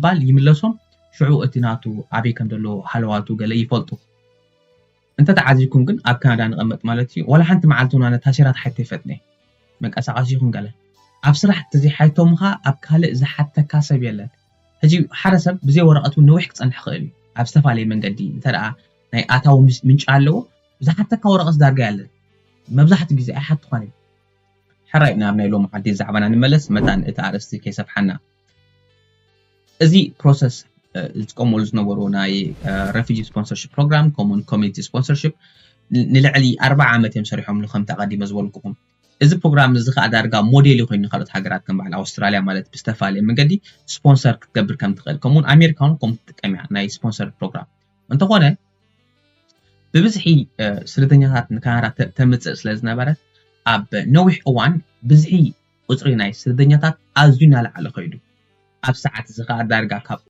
ባል ይምለሶም። ሽዑ እቲ ናቱ ኣበይ ከም ዘሎ ሃለዋቱ ገለ ይፈልጡ። እንተ ተዓዚብኩም ግን ኣብ ካናዳ ንቐመጥ ማለት እዩ። ዋላ ሓንቲ መዓልቲ ውን ኣነ ታሴራ ተሓቲተ ይፈጥነ። መንቀሳቐሲ ይኹን ገለ ኣብ ስራሕ ተዘይሓቲቶም ኸኣ ኣብ ካልእ ዝሓተካ ሰብ የለን። ሕጂ ሓደ ሰብ ብዘይ ወረቐት እውን ነዊሕ ክጸንሕ ይኽእል እዩ። ኣብ ዝተፈላለየ መንገዲ እንተ ደኣ ናይ ኣታዊ ምስ- ምንጪ ኣለዎ፣ ዝሓተካ ወረቐት ዳርጋ የለን። መብዛሕትኡ ግዜ ኣይሓትኳን እዮም። ሕራይ ናብ ናይ ሎሚ ዓዲ ዛዕባና ንመለስ፣ መታን እቲ ኣርእስቲ ከይሰፍሓና። እዚ ፕሮሰስ ዝጥቀመሉ ዝነበሩ ናይ refugee sponsorship program ከምኡውን community sponsorship ንልዕሊ ኣርባዓ ዓመት እዮም ሰሪሖምሉ። ከምቲ ኣቐዲመ ዝበልኩኹም፣ እዚ ፕሮግራም እዚ ከዓ ዳርጋ ሞዴል ኮይኑ ንካልኦት ሃገራት ከም በዓል ኣውስትራልያ ማለት ብዝተፈላለየ መንገዲ ስፖንሰር ክትገብር ከም ትኽእል፣ ከምኡውን ኣሜሪካ እውን ከም ትጥቀም እያ ናይ ስፖንሰር ፕሮግራም። እንተኾነ ብብዝሒ ስደተኛታት ንካናዳ ተምፅእ ስለ ዝነበረት ኣብ ነዊሕ እዋን ብዝሒ ቁፅሪ ናይ ስደተኛታት ኣዝዩ እናለዓለ ከይዱ። ኣብ ሰዓት እዚ ከዓ ዳርጋ ካብ